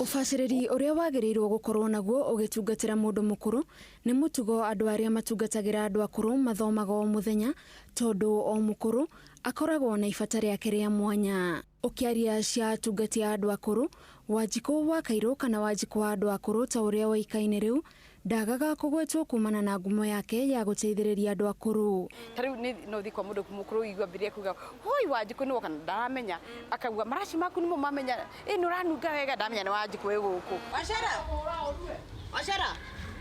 Ũbacĩrĩri ũrĩa wagĩrĩirwo gũkorwo naguo ũgĩtungatĩra mũndũ mũkũrũ nĩ mũtugo andũ arĩa matungatagĩra andũ akũrũ mathomaga o mũthenya tondũ o mũkũrũ akoragwo na ibata rĩake rĩa mwanya. Ũkĩaria cia atungati a andũ akũrũ, Wanjikũ wa Kairũ kana Wanjikũ wa andũ akũrũ ta ũrĩa oĩkaine rĩu, ndagaga kũgwetwo kumana na ngumo yake ya gũteithĩrĩria andũ akũrũ. Ta rĩu nĩ no ũthiĩ kwa mũndũ mũkũrũ ũigue ambĩrĩrie kuga hoi Wanjikũ nĩ woka na ndaramenya, akauga maraci maku nĩmo mamenya, ĩ nĩ ũranunga wega ndamenya nĩ Wanjikũ wĩ gũkũ. Wacera! Wacera!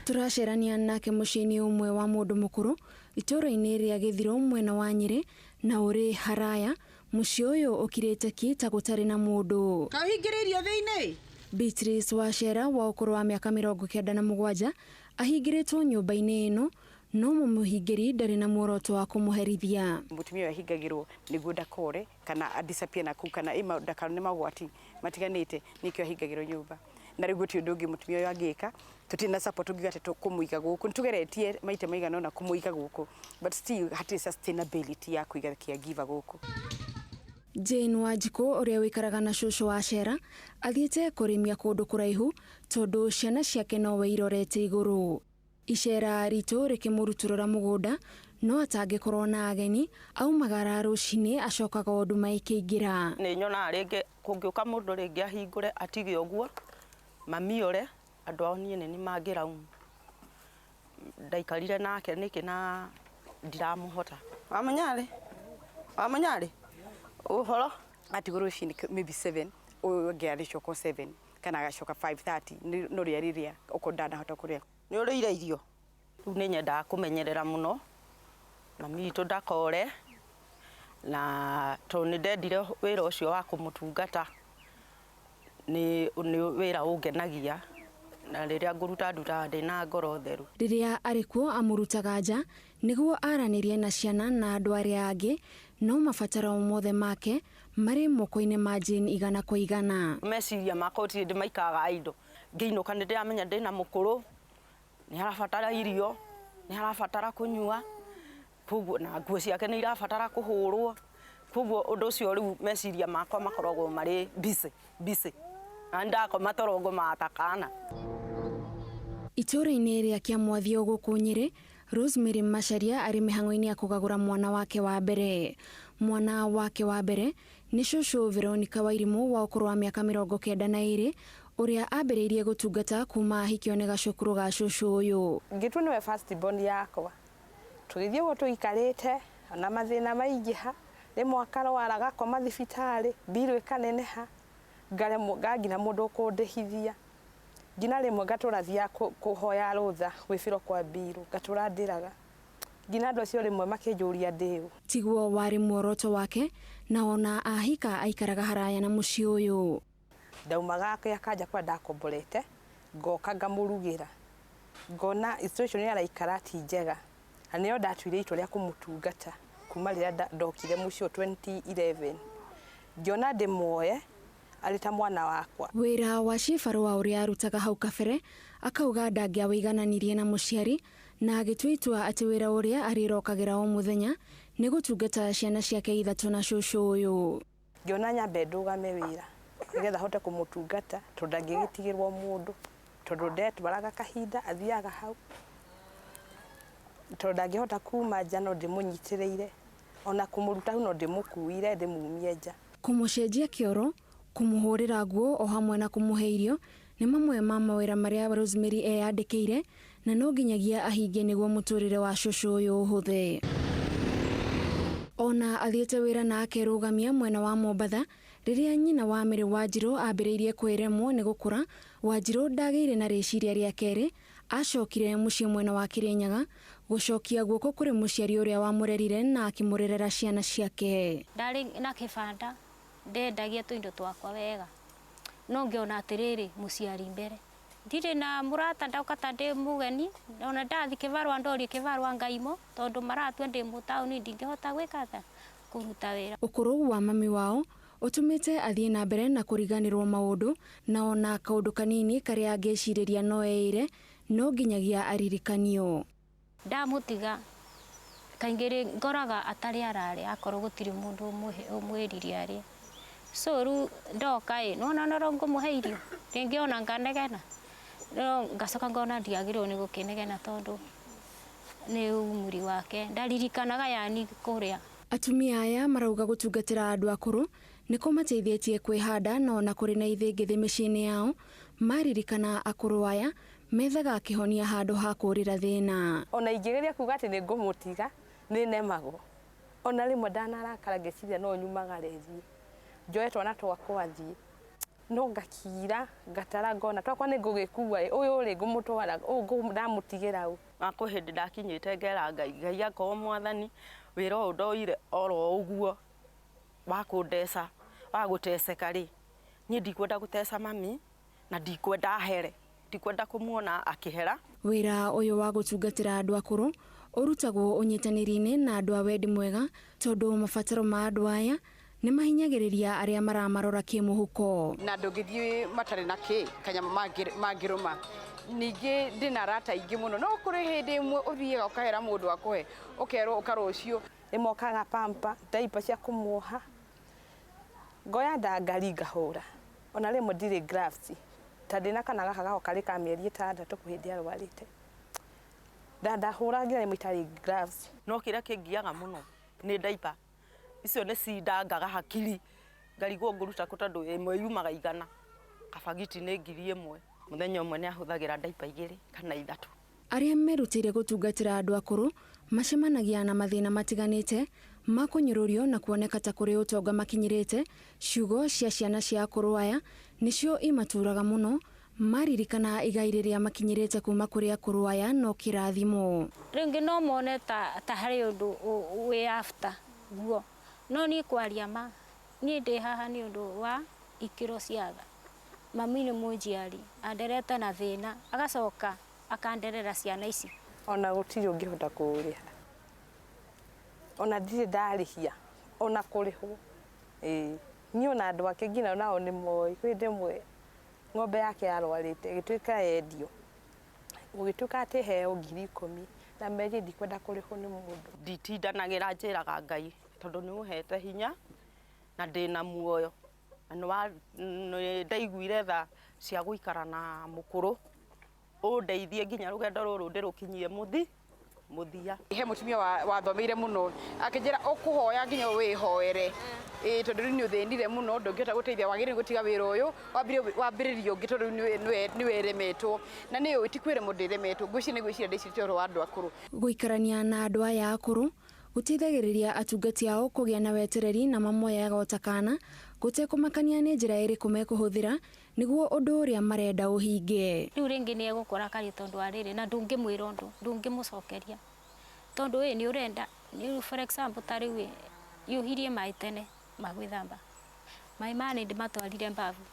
Tũracerania nake mũciĩ-inĩ ũmwe wa mũndũ mũkũrũ itũũra-inĩ rĩa Gĩthirũ mwena wa Nyĩrĩ na ũrĩ haraya. Mũciĩ ũyũ ũkirĩte ki ta gũtarĩ na mũndũ. Kaĩ ũhingĩrĩirio thĩinĩ? Beatrice Wachera wa ũkũrũ wa mĩaka 97 ahingĩrĩtwo nyũmba-inĩ ĩno no mũmũhingĩri ndarĩ na muoroto wa kũmũherithia. Mũtumia ũyũ ahingagĩrwo nĩguo ndakore kana a disappear na kũu kana ndakarwo nĩ mogwati matiganĩte nĩkĩo ahingagĩrwo nyũmba. Na rĩu gũtirĩ ũndũ ũngĩ mũtumia ũyũ angĩka, tũtirĩ na support tũngiuga atĩ tũkũmũiga gũkũ. Nĩ tũgeretie maita maigana ũna kũmũiga gũkũ but still hatirĩ sustainability ya kũiga caregiver gũkũ. Jane Wanjikũ ũrĩa ũikaraga na cũcũ Wachera athiĩte kũrĩmia kũndũ kũraihu tondũ ciana ciake nowe irorete igũrũ. Icera ritũ rĩkĩmũrutũrũra mũgũnda no atangĩkorwo na ageni aumagara rũcinĩ acokaga o nduma ĩkĩingĩra. Nĩ nyonaga rĩngĩ kũngĩũka mũndũ rĩngĩ ahingũre atige ũguo, mami ore, andũ ao niĩ nĩ niĩ mangĩraumu. Ndaikarire nake nĩkĩ na ndiramũhota. Wamenya rĩ? Wamenya rĩ? Ũhoro? Atigwo rũcinĩ maybe 7, ũyũ ũngĩ arĩcoka o 7 kana agacoka 5:30 no rĩa rĩrĩa okorwo ndanahota kũrĩa. Nĩ ũrĩire irio? Rĩu nĩ nyendaga kũmenyerera mũno mami witũ ndakore, na tondũ nĩ ndendire wĩra ũcio wa kũmũtungata, nĩ wĩra ũngenagia, na rĩrĩa ngũruta ndutaga ndĩna ngoro theru. Rĩrĩa arĩ kuo amũrutaga nja nĩguo aranĩrie na ciana na andũ arĩa angĩ, no mabataro mothe make marĩ moko-inĩ ma Jane igana kwa igana. Meciria makwa gũtirĩ hĩndĩ maikaraga idle, ngĩinũka nĩ ndĩramenya ndĩna mũkũrũ, nĩ arabatara irio, nĩ arabatara kũnyua, koguo na nguo ciake nĩ irabatara kũhũrwo, koguo ũndũ ũcio rĩu meciria makwa makoragwo marĩ busy busy, na ndakoma toro ngomaga ta kana. Itũũra-inĩ rĩa Kĩamwathio gũkũ Nyĩrĩ, Rosemary Macharia arĩ mĩhang'o-inĩ ya kũgagũra mwana wake wa mbere. Mwana wake wa mbere nĩ cũcũ Veronica Wairimũ wa ũkũrũ wa mĩaka 92 ũrĩa ambĩrĩirie gũtungata kuma ahikio nĩ gacũkũrũ ga cũcũ ũyũ. Ngĩtua nĩwe first born yakwa, tũgĩthiĩ ũguo tũikarĩte ona mathĩna maingĩha, rĩmwe akarwara agakoma thibitarĩ, bill ĩkaneneha, ngaremwo ngaga nginya mũndũ ũkũndĩhithia. Nginya rĩmwe ngatũra thiaga kũhoya rũtha gwĩbĩrwo kwa bill, ngatũra ndĩraga. Nginya andũ acio rĩmwe makĩnjũria ndĩ ũ. Tiguo warĩ muoroto wake na ona ahika aikaraga haraya na mũciĩ ũyũ. Ndaumaga gĩa kanja kũrĩa ndakomborete, ngoka ngamũrugĩra. Ngona situation ĩrĩa araikara ti njega, na nĩyo ndatuire itua rĩa kũmũtungata kuma rĩrĩa ndokire mũciĩ ũyũ 2011. Ngĩona ndĩmuoye arĩ ta mwana wakwa. Wĩra wa cibarũa ũrĩa arutaga hau kabere akauga ndangĩawĩigananirie na mũciari na agĩtua itua atĩ wĩra ũrĩa arĩrokagĩra o mũthenya nĩ gũtungata ciana ciake ithatũ na cũcũ ũyũ. Ngĩona nyambe ndũgame wĩra nĩgetha hote kũmũtungata tondũ ndangĩgĩtigĩrwo mũndũ tondũ ndetwaraga kahinda athiaga hau tondũ ndangĩhota kuma nja no ndĩmũnyitĩrĩire ona kũmũruta hau no ndĩmũkuire ndĩmumie nja. Kũmũcenjia kĩoro, kũmũhũrĩra nguo o hamwe na kũmũhe irio nĩ mamwe ma mawĩra marĩa Rosemary eyandĩkĩire na no nginyagia ahingie nĩguo mũtũrĩre wa cũcũ ũyũ ũhũthe. Ona athiĩte wĩra na akerũgamia mwena wa Mombatha, rĩrĩa nyina wa Mary Wanjirũ ambĩrĩirie kwĩremwo nĩ gũkũra, Wanjirũ ndagĩire na rĩciria rĩa kerĩ, acokire mũciĩ mwena wa Kĩrĩnyaga gũcokia guoko kũrĩ mũciari ũrĩa wamũrerire na akĩmũrerera ciana ciake. Ndarĩ na kĩbanda ndendagia tũindo twakwa wega, no ngĩona atĩrĩrĩ mũciari mbere. Ndirĩ na mũrata ndoka ta ndĩ mũgeni, ona ndathi kĩbarũa ndorio kĩbarũa ngaimwo, tondũ maratua ndĩ mũtaũni ndingĩhota gwĩka atĩa, kũruta wĩra. Ũkũrũ wa mami wao ũtũmĩte athiĩ na mbere na kũriganĩrwo maũndũ na ona kaũndũ kanini karĩa angĩcirĩria no eĩre no nginyagia aririkanio. Ndamũtiga kaingĩ rĩ ngoraga atarĩ ararĩa akorwo gũtirĩ mũndũ ũmwĩrire arĩe. So rĩu ndoka ĩ nĩwona no ngũmũhe irio rĩngĩ ona nganegena, no ngacoka ngona ndiagĩrĩirwo nĩ gũkĩnegena tondũ nĩ umri wake ndaririkanaga yani kũrĩa. Atumia aya marauga gũtungatĩra andũ akũrũ nĩ kũmateithĩtie kwĩhanda na ona kũrĩ na ithĩngĩthĩ mĩciĩ-inĩ yao maririkana akũrũ aya methaga kĩhonia handũ ha kũũrĩra thĩna. Ona ingĩgeria kuga atĩ nĩ ngũmũtiga nĩ nemagwo. Ona rĩmwe ndanarakara ngĩciria no nyumagare thiĩ njoe twana twakwa thiĩ, no ngakira ngatara ngona twakwa nĩ ngũgĩkua ĩ, ũyũ rĩ ngũmũtwara ũũ ndamũtigĩra ũ. Na kwĩ hĩndĩ ndakinyĩte ngera Ngai, Ngai akorwo mwathani wĩra ũyũ ndoire oro ũguo wa kũndeca wa gũteceka rĩ, niĩ ndikwenda gũteca mami na ndikwenda ahere, ndikwenda kũmuona akĩhera. Wĩra ũyũ wa gũtungatĩra andũ akũrũ ũrutagwo ũnyitanĩri-inĩ na andũ a wendi mwega tondũ mabataro ma andũ aya nĩ mahinyagĩrĩria arĩa maramarora kĩmũhuko. Na ndũngĩthiĩ matarĩ na kĩ kanyama mangĩrũma. Ningĩ ndĩna arata aingĩ mũno, no kũrĩ hĩndĩ ĩmwe ũthiaga ũkahera mũndũ akũhe ũkerwo ũka rũciũ. Nĩmokaga pamper, diaper cia kũmuoha, ngoya ndangari ngahũra. Ona rĩmwe ndirĩ gloves, ta ndĩna kana gaka gakwa karĩ ka mĩeri 6 kwĩ hĩndĩ arwarĩte, ndahũra nginya rĩmwe itarĩ gloves. No kĩrĩa kĩngiaga mũno nĩ diaper icio nĩ cindangaga hakiri, ngarigwo ngũruta kũ tondũ ĩmwe yumaga 100, kabagiti nĩ 1000. Mũthenya ũmwe nĩ ahũthagĩra diaper 2 kana 3. Arĩa merutĩire gũtungatĩra andũ akũrũ macemanagia na mathĩna matiganĩte ma kũnyũrũrio na kuoneka ta kũrĩ ũtonga makinyĩrĩte. Ciugo cia ciana cia akũrũ aya nĩcio imaturaga mũno maririkana igai rĩrĩa makinyĩrĩte kuma kũrĩ akũrũ aya no kĩrathimo. Rĩngĩ no mone ta harĩ ũndũ wĩ after guo, no niĩ kwaria ma niĩ ndĩ haha nĩ ũndũ wa ikĩro cia tha. Mami nĩ mũnjiari anderete na thĩna agacoka akanderera ciana ici. Ona gũtirĩ ũngĩhota kũũrĩha, ona ndirĩ ndarĩhia ona kũrĩhwo. Ĩĩ niĩ ona andũ ake nginya nao nĩ moĩ. Kwĩ hĩndĩ ĩmwe ng'ombe yake yarwarĩte ĩgĩtuĩka yendio, gũgĩtuĩka atĩ heo 10,000 na merire ndikwenda kũrĩhwo nĩ mũndũ. Nditindanagĩra, njĩraga Ngai tondũ nĩ ũhete hinya na ndĩna muoyo na nĩ ndaiguire tha cia gũikara na mũkũrũ ũndeithie nginya rũgendo rũrũ ndĩrũkinyie mũthia. He mũtumia wathomeire mũno akĩnjĩra ũkũhoya nginya wĩhoere, ĩĩ tondũ rĩu nĩ ũthĩnire mũno ndũngĩhota gũteithia, wagĩrĩirwo gũtiga wĩra ũyũ wambĩrĩrie ũngĩ tondũ rĩu nĩ weremetwo. Na nĩ ũĩ ti kwĩremwo ndĩremetwo, ngwĩciria nĩ gwĩciria ndĩcirĩtie ũhoro wa andũ akũrũ. Gũikarania na andũ aya akũrũ gũteithagĩrĩria atungati ao kũgĩa na wetereri na mamoyaga o ta kana gũtekũmakania nĩ njĩra ĩrĩkũ mekũhũthĩra nĩguo ũndũ ũrĩa marenda ũhinge. Rĩu rĩngĩ nĩ egũkũrakaria tondũ wa rĩrĩ na ndũngĩmwĩra ũndũ, ndũngĩmũcokeria tondũ ĩ nĩ ũrenda. For example ta rĩu yuhirie maĩ tene ma gwĩthamba, maĩ maya nĩ ndĩmatwarire mbabu,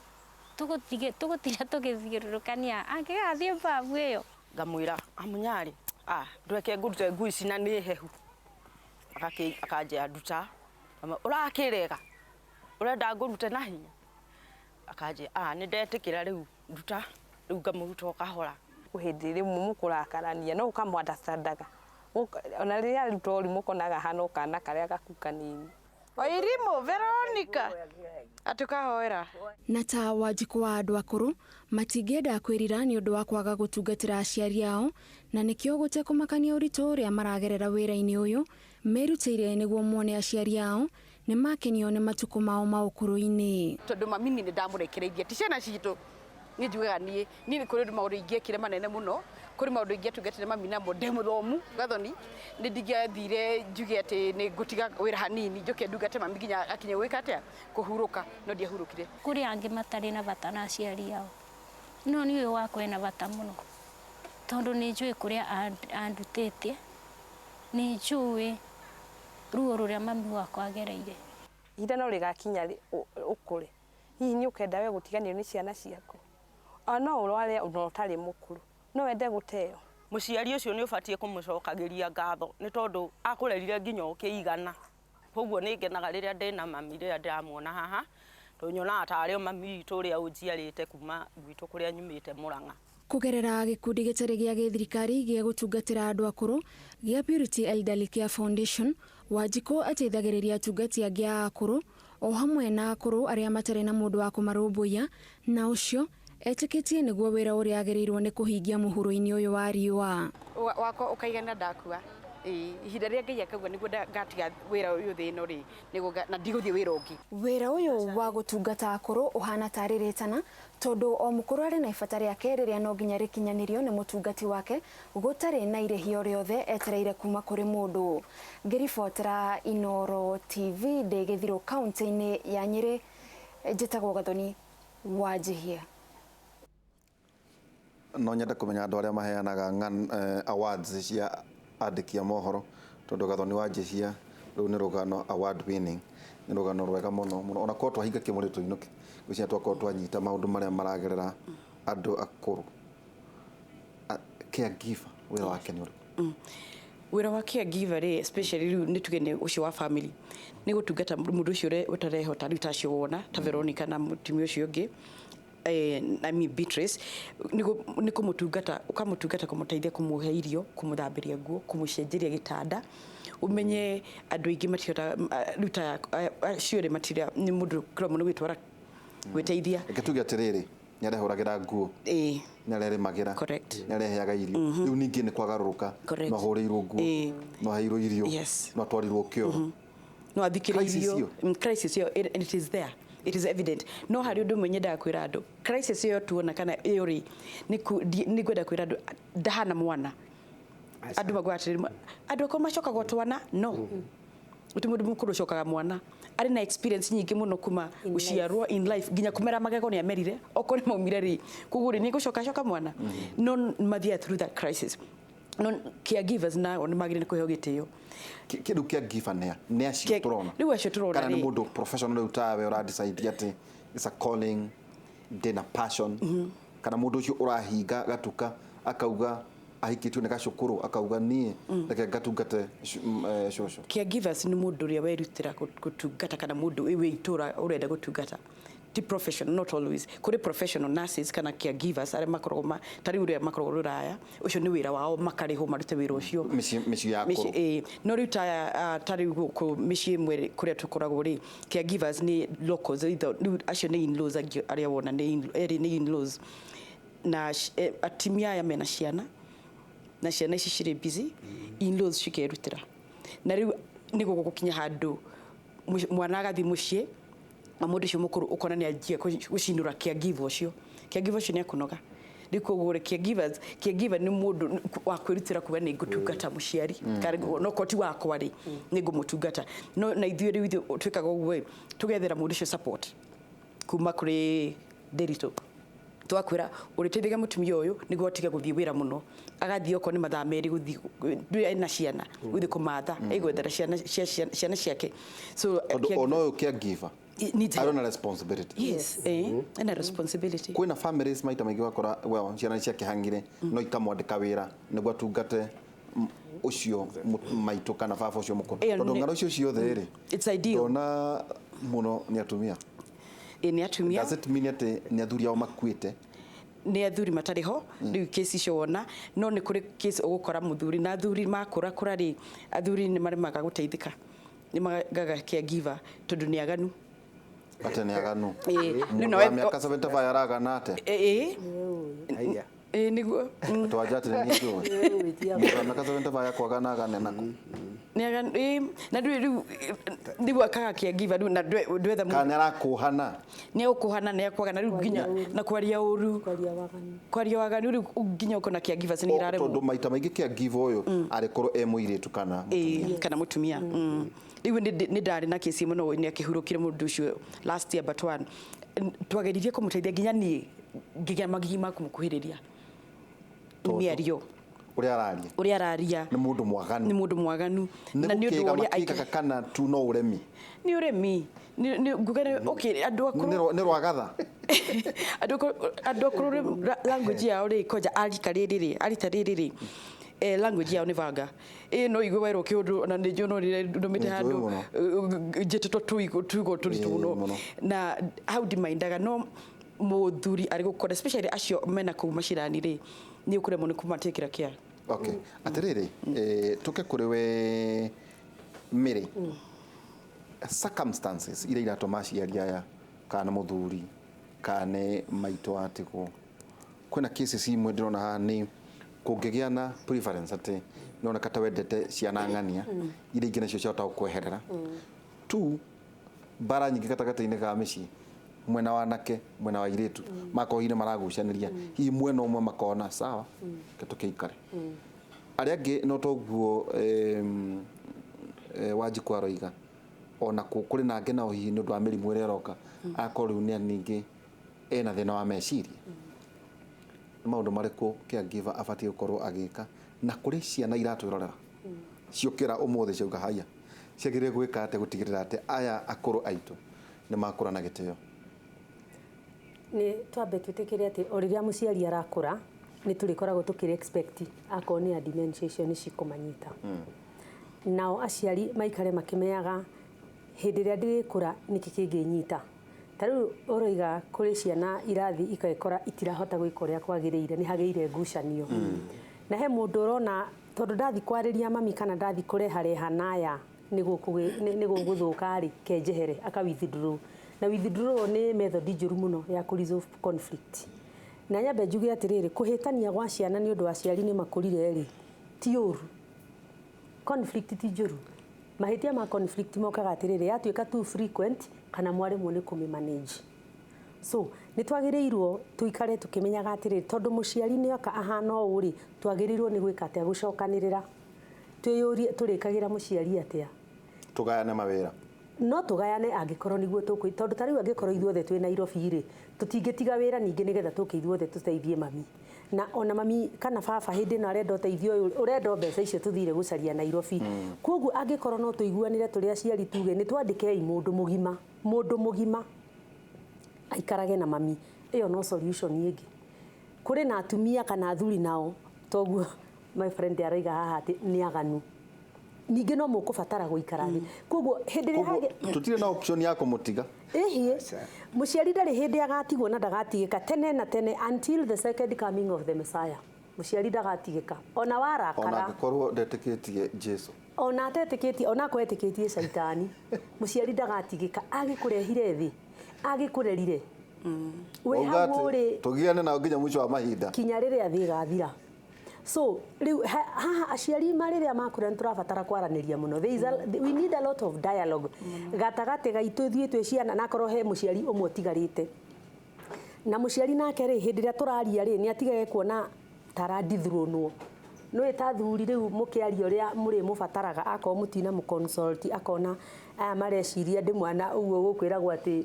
tũgũtira tũgĩthiũrũrũkania angĩgathiĩ mbabu ĩyo. Ngamwĩra amunyarĩ, ndweke ngũrute ngui ici na nĩ hehu, akanjĩra nduta, ũrakĩrega ũrenda ngũrute na hinya, akanjĩra nĩ ndetĩkĩra rĩu nduta, rĩu ngamũruta o kahora. Kwĩ hĩndĩ rĩmwe mũkũrakarania no ũkamũ-understandaga, ona rĩrĩa aruta ũrimũ ũkonaga ahana o kana karĩa gaku kanini. Wairimu Veronica atukahoera. Na ta Wanjikũ wa andũ akũrũ matingĩenda kwĩrira nĩ ũndũ wa kwaga gũtungatĩra aciari ao, na nĩkĩo gũtekũmakania ũritũ ũrĩa maragerera wĩra-inĩ ũyũ merutĩire nĩguo mone aciari ao nĩ makenio nĩ matukũ mao ma ũkũrũ-inĩ. Tondũ mami nĩ ndamũrekereirie ti ciana citũ, niĩ njugaga niĩ nĩ kũrĩ maũndũ ingĩekire manene mũno, kũrĩ maũndũ ingĩatungatire mami namo ndĩ mũthomu gathoni, nĩ ndingĩathire njuge atĩ nĩ ngũtiga wĩra hanini njoke ndungate mami nginya akinye gwĩka atĩa kũhurũka, no ndiahurũkire. Kũrĩ angĩ matarĩ na bata na aciari ao, no niĩ ũyũ wakwa ena bata mũno tondũ nĩ njũĩ kũrĩa andutĩtie, nĩ njũĩ ruo rũrĩa mami wakwa agereire. Ihinda no rĩgakinya ũkũre, hihi nĩ ũkenda we gũtiganĩrio nĩ ciana ciaku? Ona no ũrware ona ũtarĩ mũkũrũ, no wende gũteo. Mũciari ũcio nĩ ũbatiĩ kũmũcokagĩria ngatho nĩ tondũ akũrerire nginya ũkĩigana. Koguo nĩ ngenaga rĩrĩa ndĩna mami, rĩrĩa ndĩramuona haha, tondũ nyonaga tarĩ o mami witũ ũrĩa ũnjiarĩte kuma gwitũ kũrĩa nyumĩte Mũrang'a. Kũgerera gĩkundi gĩtarĩ gĩa gĩthirikari gĩa gũtungatĩra andũ akũrũ gĩa Purity Elderly Care Foundation, Wanjikũ ateithagĩrĩria atungati angĩ a akũrũ O hamwe na akũrũ arĩa matarĩ na mũndũ wa kũmarũmbũiya, na ũcio etĩkĩtie nĩguo wĩra ũrĩa agĩrĩirwo nĩ kũhingia mũhuro-inĩ ũyũ wa riũa. Wakwa ũkaigana ndakua. Ĩĩ, ihinda rĩrĩa Ngai akauga nĩguo ngatiga wĩra ũyũ thĩ ĩno rĩ, nĩguo na ndigũthiĩ wĩra ũngĩ. Wĩra ũyũ wa gũtungata akũrũ ũhana tarĩ rĩtana, tondũ o mũkũrũ arĩ na ibata rĩake rĩrĩa no nginya rĩkinyanĩrio nĩ mũtungati wake, gũtarĩ na irĩhi o rĩothe etereire kuma kũrĩ mũndũ. Ngĩribotera Inooro TV ndĩ Gĩthirũ kaunti-inĩ ya Nyĩrĩ, njĩtagwo Gathoni Wanjihia. No nyende kũmenya andũ arĩa maheanaga awards cia andĩki a mohoro, tondũ Gathoni Wanjihia rũu nĩ rũgano award winning, nĩ rũgano rwega mũno mũno. Ona korwo twahinga kĩmũrĩ tũinũke, ngwĩciria twakorwo twanyita maũndũ marĩa maragerera andũ akũrũ. Caregiver, wĩra wake nĩ ũrĩkũ? Wĩra wa caregiver rĩ, especially rĩu nĩ tuge nĩ ũcio wa family, nĩ gũtungata mũndũ ũcio ũtarehota, rĩu ta acio wona ta Veronica na mũtumia ũcio ũngĩ, I mean Beatrice, nĩ kũmũtungata, ũkamũtungata, kũmũteithia, kũmũhe irio, kũmũthambĩria nguo, kũmũcenjeria gĩtanda. Ũmenye andũ aingĩ matihota, rĩu ta acio rĩ, matira nĩ mũndũ kĩrĩa mũno gwĩtwara, gwĩteithia. Reke tuge atĩrĩrĩ, nĩ arehũragĩra nguo, nĩ arerĩmagĩra, nĩ areheaga irio, rĩu ningĩ nĩ kwagarũrũka, no ahũrĩirwo nguo, no aheirwo irio, no atwarirwo kĩoro. No athikĩrĩirio. Crisis ĩyo. Crisis ĩyo, and it is there, it is evident. No harĩ ũndũ ũmwe nyendaga kwĩra andũ, crisis ĩyo tuona kana ĩyo rĩ, nĩ ngwenda kwĩra andũ ndahana mwana. Andũ maguga atĩrĩrĩ, andũ akũrũ macokagwo twana, no gũtirĩ mũndũ mũkũrũ ũcokaga mwana. Arĩ na experience nyingĩ mũno kuma gũciarwo in life nginya kũmera magego nĩ amerire, okorwo nĩ maumire rĩ, koguo rĩ, nĩ gũcoka coka mwana, no mathiaga through that crisis. No caregivers nao nĩ magĩrĩire kũheo gĩtĩo. Kĩndũ caregiver nĩ a? Nĩ acio tũrona? Rĩu acio tũrona Kana nĩ rĩ. Mũndũ professional rĩu tawe ũra decide atĩ it's a calling, ndĩna passion, kana mũndũ ũcio ũrahinga gatuka akauga ahikĩtio nĩ gacũkũrũ, akauga niĩ reke ngatungate cũcũ? Caregivers nĩ mũndũ ũrĩa werutĩra gũtungata, kana mũndũ wĩ itũra ũrenda gũtungata. Ti professional, not always. Kũrĩ professional nurses kana caregivers arĩa makoragwo ta rĩu ũrĩa makoragwo rũraya, ũcio nĩ wĩra wao, makarĩhwo marute wĩra ũcio. Mĩciĩ ya Mĩciĩ, akũrũ. Ĩĩ. No rĩu ta rĩu gũkũ mĩciĩ ĩmwe kũrĩa tũkoragwo rĩ, caregivers nĩ locals, either rĩu acio nĩ in-laws angĩ arĩa wona nĩ erĩ nĩ in-laws. Na atumia aya mena ciana, na ciana ici cirĩ busy, in-laws cikerutĩra. Na rĩu nĩ gũgũkinya handũ mwana agathiĩ mũciĩ na mũndũ ũcio mũkũrũ, ũkona nĩ anjia gũcinũra caregiver ũcio. Caregiver ũcio nĩ akũnoga. Rĩu koguo rĩ, caregiver nĩ mũndũ wa kwĩrutĩra kuga nĩ ngũtungata mũciari, kana no korwo ti wakwa rĩ, nĩ ngũmũtungata. No na ithuĩ rĩu ithuĩ twĩkaga ũguo ĩ, tũgethera mũndũ ũcio support kuma kũrĩ Nderitu, twakwĩra ũrĩteithagia mũtumia ũyũ nĩguo atige gũthiĩ wĩra mũno, agathiĩ okorwo nĩ mathaa 2 gũthiĩ, ndũĩ ena ciana, gũthiĩ kũmatha, egwethera ciana ciake. So Tondũ ona ũyũ caregiver needs arĩ help. na responsibility. Yes, ena responsibility. Kwĩna families maita maingĩ wakora, well, ciana nĩ ciakĩhang'ire no ikamwandĩka wĩra nĩguo atungate ũcio maitũ kana baba ũcio mũkũrũ, Ĩyo tondũ ng'ano icio ciothe rĩ, It's ideal. ndona mũno nĩ atumia. Ĩ, nĩ atumia. Does it mean atĩ nĩ athuri ao makuĩte? Nĩ athuri matarĩ ho rĩu kesi icio wona, no nĩ kũrĩ case ũgũkora mũthuri na athuri makũra kũra rĩ, athuri nĩ maremaga gũteithĩka, nĩ magaga caregiver tondũ nĩ aganu. Atĩ nĩ aganu? Ĩĩ. Mũndũ Rĩu wa nawe- mĩaka 75 aragana atĩa? Ĩĩ. Haiya. Ĩĩ, nĩguo. Twanja atĩ nĩ niĩ njũĩ mũndũ wa mĩaka 75 akwagana agane nako? Nĩ aganu, ĩĩ, na ndũĩ rĩu akaga caregiver rĩu na ndwetha mũndũ. Kana nĩ arakũhana? Nĩ egũkũhana, nĩ ekwagana rĩu nginya na kwaria ũru. Kwaria waganu. Kwaria waganu, rĩu nginya ũkona caregivers nĩ iraremwo. Tondũ maita maingĩ caregiver ũyũ arĩkorwo e mũirĩtu kana mũtumia. Ĩĩ, kana mũtumia. Rĩu nĩ ndarĩ na kesi mũno, nĩ akĩhurũkire mũndũ ũcio last year but one. Twageririe kũmũteithia, nginya niĩ ngĩgĩa magigi ma kũmũkuhĩrĩria. Tondũ? Mĩario. Ũrĩa araria. Ũrĩa araria. Nĩ mũndũ mwaganu. Nĩ mũndũ mwaganu. Nĩ Na nĩ ũndũ gũkĩga wa ũrĩa makĩgaga kana tu no ũremi? Nĩ ũremi. Nguga nĩ, okay, andũ akũrũ. Nĩ rwagatha. Andũ akũrũ rĩ, language yao rĩ, kwanja arika rĩrĩ rĩ, arita rĩrĩ rĩ, language yao nĩ vanga. Ĩ, no igue werwo kĩũndũ, ona nĩ njũĩ no rĩrĩa ndũmĩte Nĩ njũĩ handũ, mũno. njĩtĩtwo tuigo tũritũ Ĩĩ, mũno. mũno. Na hau ndimaindaga, no mũthuri arĩ gũkora, especially acio mena kũu macirani rĩ, nĩ ũkũremwo nĩ kũmatekera care. Okay, atĩrĩrĩ, tũke kũrĩ we Mary. Circumstances iria iratũma aciari aya, kana nĩ mũthuri kana nĩ maitũ atigwo, kwĩna cases imwe ndĩrona haha nĩ kũngĩgĩa na preference atĩ nĩoneka ta wendete ciana ng'ania, iria ingĩ nacio ciahota gũkweherera. Two, mbara nyingĩ gatagatĩ-inĩ ga mĩciĩ, mwena wa anake, mwena wa airĩtu, makorwo hihi nĩ maragucanĩria, hihi mwena ũmwe makona sawa, reke tũkĩikare, arĩa angĩ no toguo. Wanjikũ aroiga ona kũrĩ na angĩ nao hihi nĩ ũndũ wa mĩrimũ ĩrĩa ĩroka, akorwo rĩu nĩ ningĩ ena thĩna wa meciria. Nĩ maũndũ marĩkũ caregiver abatiĩ gũkorwo agĩka? Na kũrĩ ciana iratwĩrorera ciũkĩra ũmũthĩ ciauga haya, ciagĩrĩire gwĩka atĩa gũtigĩrĩra atĩ aya akũrũ aitũ nĩ makũra na gĩtĩo? Nĩ twambe twĩtĩkĩre atĩ o rĩrĩa mũciari arakũra, nĩ tũrĩkoragwo tũkĩrĩ expect akorwo nĩ a dementia icio nĩ cikũmanyita. Nao aciari maikare makĩmenyaga hĩndĩ ĩrĩa ndĩrĩkũra nĩkĩ kĩngĩnyita. Ta rĩu ũroiga kũrĩ ciana irathi ikagĩkora itirahota gwĩka ũrĩa kwagĩrĩire, nĩ hagĩire ngucanio, na he mũndũ ũrona tondũ ndathi kwarĩria mami kana ndathi kũrehareha naya nĩ gũgũthũka rĩ, kenjehere aka withdraw. Na withdraw nĩ method njũru mũno ya kũ resolve conflict. Na nyambe njuge atĩrĩrĩ, kũhĩtania gwa ciana nĩ ũndũ aciari nĩ makũrire rĩ, ti ũru. Conflict ti njũru. Mahĩtia ma conflict mokaga atĩrĩrĩ, yatuĩka too frequent kana mwaremwo nĩ kũmĩ manage. So nĩ twagĩrĩirwo tũikare tũkĩmenyaga atĩrĩrĩ, tondũ mũciari nĩ oka ahana ũũ rĩ, twagĩrĩirwo nĩ gwĩka atĩa? Gũcokanĩrĩra, twĩyũrie tũrĩkagĩra mũciari atĩa. Tũgayane mawĩra. No tũgayane angĩkorwo nĩguo tũkũ, tondũ ta rĩu angĩkorwo ithuothe twĩ Nairobi rĩ, tũtingĩtiga wĩra ningĩ nĩgetha tũke ithuothe tũteithie mami. Na ona mami kana baba hĩndĩ ĩno arenda ũteithio ũyũ, ũrenda o mbeca icio tũthire gũcaria Nairobi. Koguo angĩkorwo no tũiguanĩre tũrĩ aciari, tuge nĩ twandĩkei mũndũ mũgima, mũndũ mũgima aikarage na mami, ĩyo no solution ĩngĩ. Kũrĩ na atumia kana athuri nao toguo my friend araiga haha atĩ nĩ aganu, ningĩ no mũkũbatara gũikara thĩ. Koguo hĩndĩ ĩrĩa Koguo tũtirĩ na option ya kũmũtiga. Ĩhiĩ, mũciari ndarĩ hĩndĩ agatigwo na ndagatigĩka tene na tene, until the second coming of the Messiah. Mũciari ndagatigĩka ona Ona warakara. Angĩkorwo ndetĩkĩtie Jesu. Ona atetĩkĩtie, ona akorwo etĩkĩtie caitani, mũciari ndagatigĩka. Agĩkũrehire thĩ, agĩkũrerire wĩ Wauga hau atĩ ũrĩ. Tũgiane nao nginya mũico wa mahinda. Kinya rĩrĩa thĩ ĩgathira. So rĩu haha aciari ma rĩrĩa makũra nĩ tũrabatara kwaranĩria mũno. There is a, we need a lot of dialogue gatagatĩ gaitũ ithuĩ twĩ ciana, na akorwo he mũciari ũmwe ũtigarĩte na mũciari nake rĩ, hĩndĩ ĩrĩa tũraria rĩ, nĩ atigage kuona taradithronwo. Nĩ ta athuri rĩu mũkĩaria ũrĩa mũrĩ mũbataraga, akorwo mũtina mũconsult, akona aya mareciria ndĩ mwana ũguo gũkwĩragwo atĩ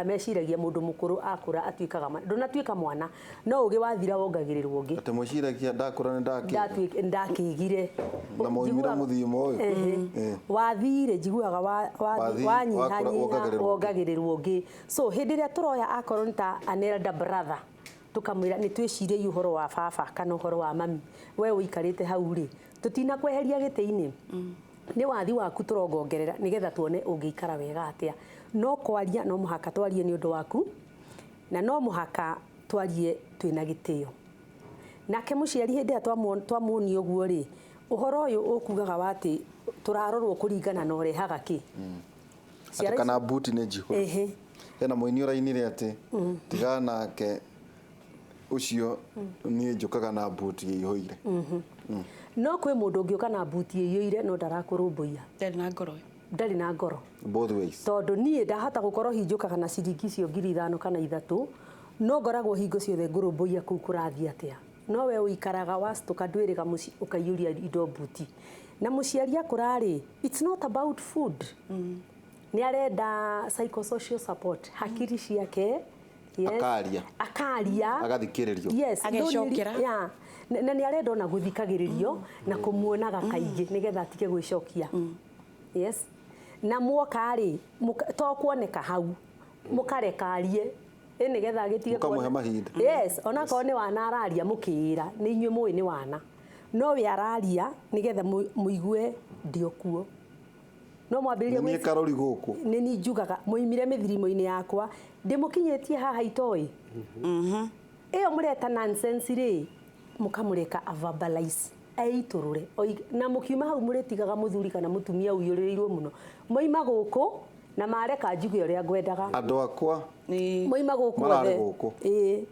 meciragia mũndũ mũkũrũ akũra atuĩkaga ndũnatuĩka mwana, no ũgĩ wathira wongagĩrĩrwo ũngĩ. Atĩ mwĩciragia ndakũra nĩ ndakĩ. Ndakĩgire. Na moimire mũthiimo ũyũ. Wathire njiguaga Wathi- wanyihanyiha wakũra wongagĩrĩrwo ũngĩ. Wongagĩrĩrwo ũngĩ. So hĩndĩ ĩrĩa tũroya akorwo nĩ ta an elder brother, tũkamwĩra nĩ twĩciriei ũhoro wa baba kana ũhoro wa mami, we ũikarĩte hau rĩ, tũtina kweheria gĩtĩ-inĩ, nĩ wathi waku tũrongongerera nĩgetha tuone ũngĩikara wega atĩa. No kwaria no mũhaka twarie nĩ ũndũ waku, na no mũhaka twarie twĩna gĩtĩo. Nake mũciari hĩndĩ ĩrĩa twamuonia ũguo rĩ, ũhoro ũyũ ũkugaga wa atĩ tũrarorwo kũringana na ũrehaga kĩ. Atĩ Ciana kana buti nĩ njihũru. Hena mũini ũrainire atĩ tigana nake ũcio, niĩ njũkaga na buti ĩihũire. No kwĩ mũndũ ũngĩũka na buti ĩiyũire no ndarakũrũmbũiya. Ndarĩ na ngoro. Ndarĩ na ngoro. Both ways. Tondũ niĩ ndahota gũkorwo hinjũkaga na ciringi icio 5,000 kana 3, no ngoragwo hingo ciothe ngũrũmbũiya kũu kũrathiĩ atĩa. No we ũikaraga wacitũka ndwĩrĩga mũciĩ ũkaiyũria indo buti. Na mũciari akũra rĩ, it's not about food. Nĩ arenda psychosocial support, hakiri ciake, yes. Akaria. Akaria. Agathikĩrĩrio. Yes. Agecokera. Yeah. Na nĩ arenda ona gũthikagĩrĩrio na kũmuonaga kaingĩ nĩgetha atige gwĩcokia. Yes. Na mwoka rĩ, to kuoneka hau, mũkareka arie ĩ nĩgetha agĩtige Mũkamũhe mahinda. Yes, onakorwo nĩ wana araria, mũkĩĩra nĩ inyuĩ mũĩ nĩ wana, no we araria nĩgetha mũigue ndĩ kuo. No mwambĩrĩrie Nĩ niĩ karori gũkũ. Nĩ ni njugaga mũimire mĩthirimo-inĩ yakwa, ndĩmũkinyĩtie haha itoĩ ĩyo mũreta nonsense rĩ, mũkamũreka averbalize, eitũrũre. Na mũkiuma hau mũrĩtigaga mũthuri kana mũtumia ũiyũrĩrĩirwo mũno. Moima gũkũ Na mareka njuge ũrĩa ngwendaga. Andũ akwa moima gũkũ mararĩ othe. Gũkũ. Ĩĩ,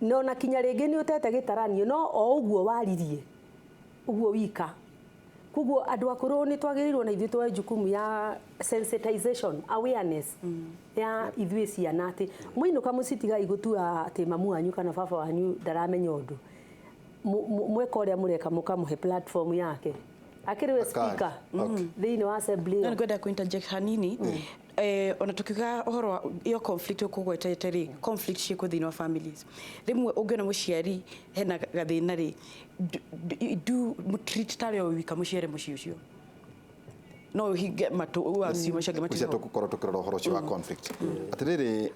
no na kinya rĩngĩ nĩ ũtete gĩtaranio no o ũguo waririe ũguo wika. Koguo andũ akũrũ nĩ twagĩrĩirwo na ithuĩ tuoe jukumu ya sensitization, awareness ya ithuĩ ciana atĩ mũinũka mũcitigai gũtua atĩ mamu wanyu kana baba wanyu ndaramenya ũndũ. Mweka ũrĩa mũreka mũkamũhe platform yake akĩrĩ we Akari. Speaker thĩinĩ wa assembly No ĩyo. Nĩngwenda kũ interject hanini. Ona tukiuga ũhoro wa iyo conflict ũkũgwetete rĩ, conflict ciĩkuo thĩinĩ wa families. Rĩmwe ũngĩona mũciari hena gathĩna rĩ, do treat tarĩ o wika mũciare mũciĩ ũcio, no ũhinge matũ wacio macio angĩ Ũcio matirĩ ho. Tũgũkorwo tũkĩrora ũhoro ũcio wa conflict. Atĩrĩrĩ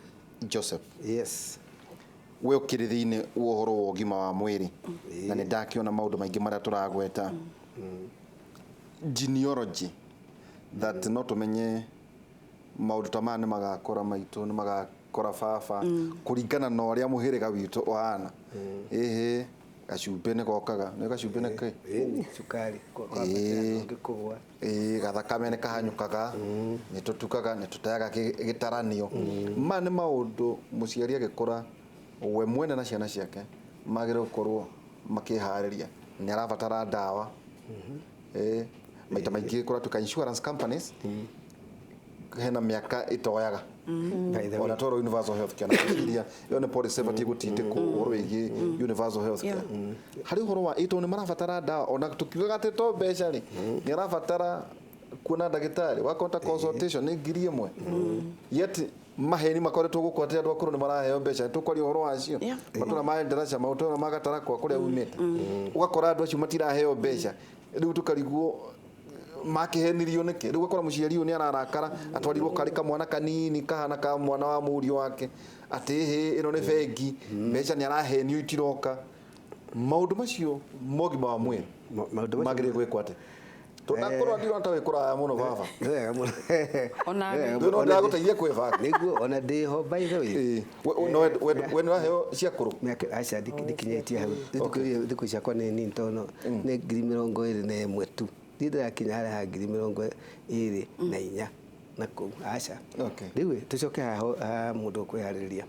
Joseph, Yes. We ũkĩrĩ thĩinĩ wa ũhoro wa ũgima wa mwĩrĩ na nĩ ndakĩona maũndũ maingĩ marĩa tũragweta, genealogy, that no tũmenye maũndũ ta maya nĩ magakora maitũ, nĩ magakora baba kũringana na ũrĩa mũhĩrĩga witũ ũhana. Ĩhĩ, gacumbĩ nĩ gokaga, nĩ gacumbĩ nĩ kĩ? Ĩni cukari kwambatĩra ũngĩkũgwa. Ĩĩ, gathakame nĩ kahanyũkaga, nĩ tũtukaga, nĩ tũteaga gĩtaranio. Maya nĩ maũndũ mũciari agĩkũra we mwene na ciana ciake magĩrĩirwo gũkorwo makĩharĩria nĩ arabatara ndawa. Ĩĩ, maita maingĩ kũratuĩka insurance companies hena mĩaka ĩtoyaga. By the way. Ona toro universal health care na ngwĩciria ĩyo nĩ policy ĩbatiĩ gũtindĩkwo, ũhoro wĩgiĩ universal health care harĩ ũhoro wa ĩ tondũ nĩ marabatara ndawa. Ona tũkiugaga atĩ to mbeca rĩ, nĩ arabatara kuona ndagĩtarĩ wakota consultation nĩ 1,000, yet maheni makoretwo gũkũ atĩ andũ akũrũ nĩ maraheo mbeca. Tũkwaria ũhoro wacio matũra ma ndaraca, matũra ma Gatarakwa kũrĩa umĩte, ũgakora andũ acio matiraheo mbeca. Rĩu tũkarigwo makĩhenirio nĩkĩ. Rĩu ũgakora mũciari ũyũ nĩ ararakara atwarirwo karĩ kamwana kanini kahana ka mwana wa mũriũ wake atĩ hĩ ĩno nĩ bengi, mbeca nĩ arahenio itiroka. Maũndũ macio ma ũgima wa mwĩrĩ Maũndũ macio- magĩrĩire gwĩkwo atĩ tũnakorwo ndirona ta wĩ kũraya mũno baba. Nĩ wega mũno. Ona Nĩ wega Rĩu no mũno. ndĩragũteithia kwĩbanga. Nĩguo ona ndĩho, by the way. Ĩĩ. No we nĩ ũraheo cia kũrũ? Mĩaka aca ndikinyĩtie hau. Thikũ ciakwa nĩ nini tondũ nĩ 21,000 tu. Ndirĩ ndĩrakinya harĩa ha 24 na kũu aca. Okay. Rĩu ĩ, tũcoke haha ha mũndũ ũkwĩharĩrĩria.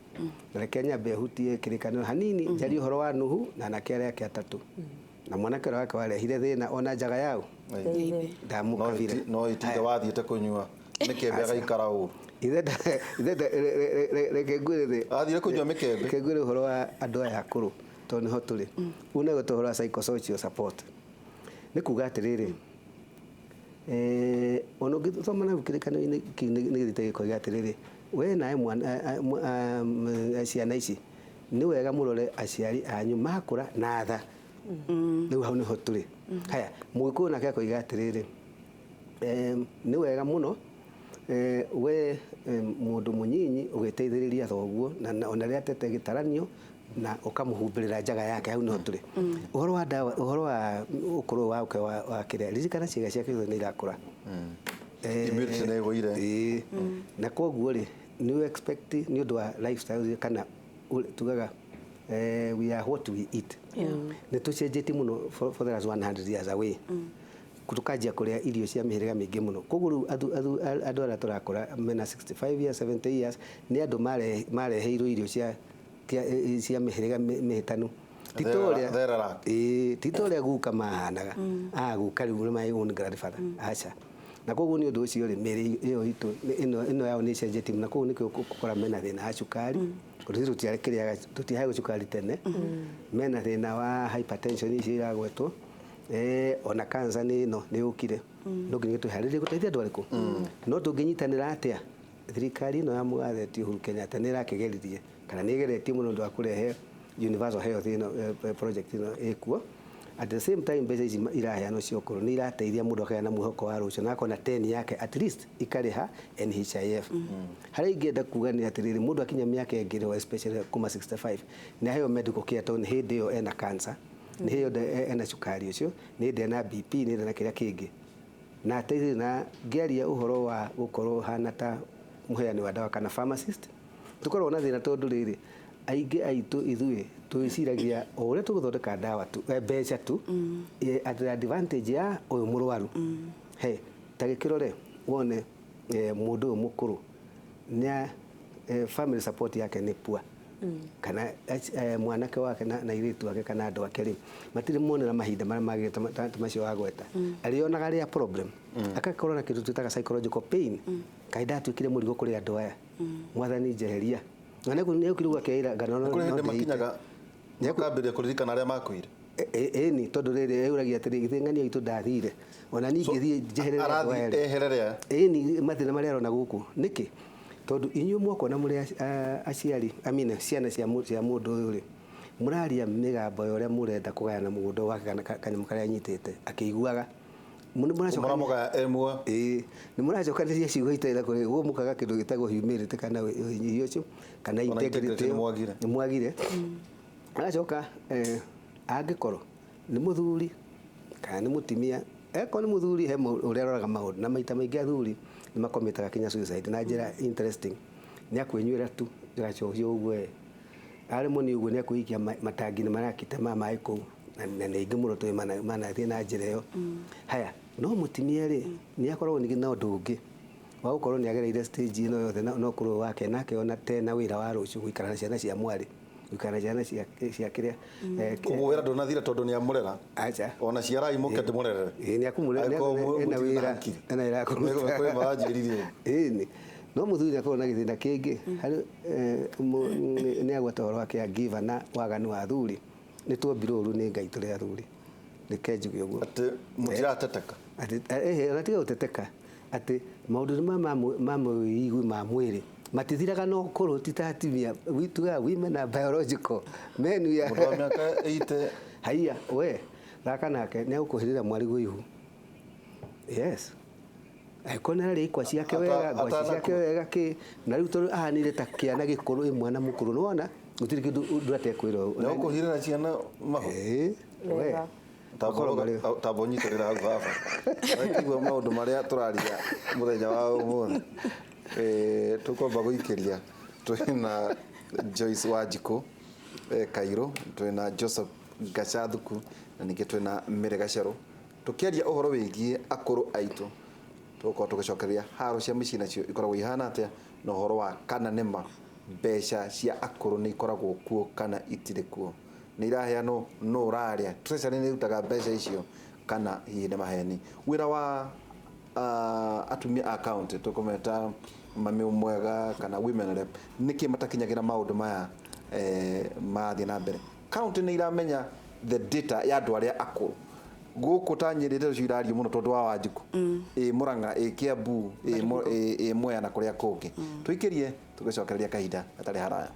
Na reke nyambe hutie kĩrĩkanĩro hanini, njarie ũhoro wa Nuhu na anake arĩa ake atatũ na mwanake ũrĩa wake warehire thĩna ona njaga yao ndamũkabire. No itithe wathiĩte kũnyua mĩkembe agaikara ũru. Ithe reke ngwĩre. Athire kũnyua mĩkembe. Reke ngwĩre ũhoro wa andũ aya akũrũ tondũ nĩho tũrĩ. Ũũ ũhoro wa psychosocial support nĩ kuga atĩrĩrĩ, ona ũngĩthoma na kĩrĩkanĩro-inĩ kĩu nĩ gĩthiĩte gĩkoiga atĩrĩrĩ, we nawe mwana, ciana ici nĩ wega mũrore aciari anyu makũra na tha. Rĩu hau nĩho tũrĩ. Haya, mũgĩkũyũ nake akoiga atĩrĩrĩ, nĩ wega mũno we mũndũ mũnyinyi ũgĩteithĩrĩria thoguo na ona rĩrĩa atete gĩtaranio na ũkamũhumbĩrĩra njaga yake. Hau nĩho tũrĩ. Ũhoro wa ndawa, ũhoro wa ũkũrũ wake wa kĩrĩa, ririkana ciĩga ciake ciothe nĩ irakũra. Immunity nĩ ĩgũire. Ĩĩ. Na koguo rĩ, nĩ expect nĩ ũndũ wa lifestyle kana tugaga we are what we eat. Nĩ tũcenjetie mũno for the last 100 years away, tukanjia kũrĩa irio cia mĩhĩrĩga mĩingĩ mũno. Koguo rĩu andũ arĩa tũrakũra mena 65 years, 70 years nĩ andũ mareheirwo irio cia mĩhĩrĩga mĩhĩtanu. Ti ta ũrĩa Therera. Ĩĩ, ti ta ũrĩa guka mahanaga, ah, guka rĩu nĩ my own grandfather, aca. Na koguo nĩ ũndũ ũcio rĩ, mĩrĩ ĩyo itũ ĩno yao nĩ ĩcenjetie mũno. Na koguo nĩkĩo ũgũkora mena thĩna wa cukari tondũ ithuĩ tũtiakĩrĩaga, tũtiheagwo cukari tene. Mena thĩna wa hypertension icio iragwetwo, ona cancer nĩ ĩno nĩ yũkire. No nginya twĩharĩrie gũteithia andũ arĩkũ no tũngĩnyitanĩra atĩa. Thirikari ĩno ya mũgathe ti Uhuru Kenyatta nĩ ĩrakĩgeririe kana nĩ ĩgeretie mũno ũndũ wa kũrehe universal health ĩno, project ĩno ĩkuo. At the same time, mbeca ici iraheanwo cia ũkũrũ nĩ irateithia mũndũ akagĩa na mwĩhoko wa rũciũ na akona 10 yake at least ikarĩha NHIF. Harĩa ingĩenda kuga nĩ atĩrĩrĩ, mũndũ akinya mĩaka ĩngĩ rĩ, especially kuma 65, nĩ aheo medical care tondũ nĩ hĩndĩ ĩyo ena cancer, nĩ hĩndĩ ĩyo ena cukari ũcio, nĩ hĩndĩ ena BP, nĩ hĩndĩ ena kĩrĩa kĩngĩ na ateithĩrĩrio. Na ngĩaria ũhoro wa gũkorwo hana ta mũheani wa ndawa kana pharmacist, tũkoragwo na thĩna tondũ rĩrĩ, aingĩ aitũ ithuĩ twĩciragia o ũrĩa tũgũthondeka ndawa tu, mbeca tu, at the advantage ya ũyũ mũrwaru. He ta gĩkĩrore wone. Mũndũ ũyũ mũkũrũ nĩ family support yake nĩ poor, kana mwanake wake na airĩtu wake kana andũ ake rĩ, matirĩ monera mahinda marĩa magĩrĩte ta macio wagweta, arĩonaga rĩa problem, agakorwo na kĩndũ twĩtaga psychological pain, kaĩ ndatuĩkire mũrigo kũrĩ andũ aya, mwathani njeheria, na nĩ ũkire akeira ngano. Kũrĩ hĩndĩ makinyaga makambĩrĩria kũririkana arĩa makuire. Ĩni, tondũ rĩrĩ eũragia atĩrĩ, githĩ ng'ania itũ ndathire, ona niĩ ngĩthiĩ njeherere andũ aya Arathiĩ rĩ. eherere aya. Ĩni, mathĩna marĩa arona gũkũ nĩkĩ, tondũ inyuĩ mwokona mũrĩ aciari, I mean, ciana cia mũndũ ũyũ rĩ, mũraria mĩgambo ya ũrĩa mũrenda kũgayana mũgũnda wake kana kanyamũ karĩa anyitĩte akĩiguaga. Mũramũgaya e muoyo. Ĩĩ, nĩ mũracokanĩrĩria ciugo itarĩ na kũrĩ ũguo, mũkaga kĩndũ gĩtagwo humility kana ũhinyihia ũcio kana Ona integrity integrity ĩyo. nĩ mwagire. Nĩ mwagire. Agacoka angĩkorwo nĩ mũthuri kana nĩ mũtumia, eko nĩ mũthuri he ũrĩa aroraga maũndũ, na maita maingĩ athuri nĩ makomĩtaga kinya suicide na njĩra interesting, nĩ akwĩnyuĩra tu gacocio ũguo, aremwo nĩ ũguo nĩ akwĩikia matangi-inĩ marakita ma maĩ kũu, na nĩ aingĩ mũno tũĩ manathiĩ na njĩra ĩyo. Haya, no mũtumia rĩ, nĩ akoragwo ningĩ na ũndũ ũngĩ wa gũkorwo nĩ agereire stage ĩno yothe na ũkũrũ wake, nake ona tena wĩra wa rũciũ gũikara na ciana cia mwarĩ, gũikara na ciana cia kĩrĩa Koguo wĩra ndũnathira tondũ nĩ amũrera. Acha. Ona ciarai mũke ndĩmũrerere. Ĩĩ, nĩ akumũrera. Angĩkorwo Ena mũtirĩ na wĩra hakiri. ena wĩra wa kũruta. Kwĩ maranjĩrire ũguo. Ĩĩ, no mũthuri nĩ akoragwo na gĩthĩna kĩngĩ harĩ nĩ agweta ũhoro wa caregiver na waganu wa athuri. Nĩ tuombirwo ũru nĩ Ngai tũrĩ athuri, reke njuge ũguo. Atĩ mũtirateteka. Atĩ ona tiga gũteteka, atĩ maũndũ ma mwĩigwi ma mwĩrĩ matithiraga na ũkũrũ, ti ta atumia. Tugaga women are biological, men we are Mũndũ wa mĩaka 80. Haiya, we thaka nake, nĩ agũkũhĩrĩra mwarigwo ihu. Yes, angĩkorwo nĩ ararĩa ikwa ciake wega, ngwaci ciake atanakua. wega kĩ, na rĩu tondũ ahanire ta kĩana gĩkũrũ, ĩ mwana mũkũrũ, nĩ wona gũtirĩ kĩndũ ũndũ atekwĩrwo. Nĩ ũkũhirĩra ciana mahu. Ĩĩ, we. Wega. Makorwo marĩ- Tamba ũnyitĩrĩra hau baba. Waigua maũndũ marĩa tũraria mũthenya wa ũmũthĩ. Tũkwamba gũikĩria twĩna Joyce Wanjikũ Kairũ, twĩna Joseph Gacathuku, na ningĩ twĩna Mary Gacerũ, tũkĩaria ũhoro wĩgiĩ akũrũ aitũ. Tũgũkorwo tũgĩcokereria haro cia mĩciĩ nacio ikoragwo ihana atĩa, na ũhoro wa kana nĩma mbeca cia akũrũ nĩ ikoragwo kuo kana itirĩ kuo, nĩ iraheanwo, no ũrarĩa treasury nĩ ĩrutaga mbeca icio kana hihi nĩ maheni. Wĩra wa atumia a county tũkũmeta mami mwega kana women rep, nĩkĩ matakinyagĩra maũndũ maya marathiĩ na mbere? County nĩ iramenya the data ya andũ arĩa akũrũ gũkũ ta Nyĩrĩ? Ndeto icio irario mũno tondũ wa Wanjikũ, ĩ Mũrang'a, ĩ Kĩambu, ĩ Mwea na kũrĩa kũngĩ. Tũikĩrie tũgĩcokereria kahinda gatarĩ haraya.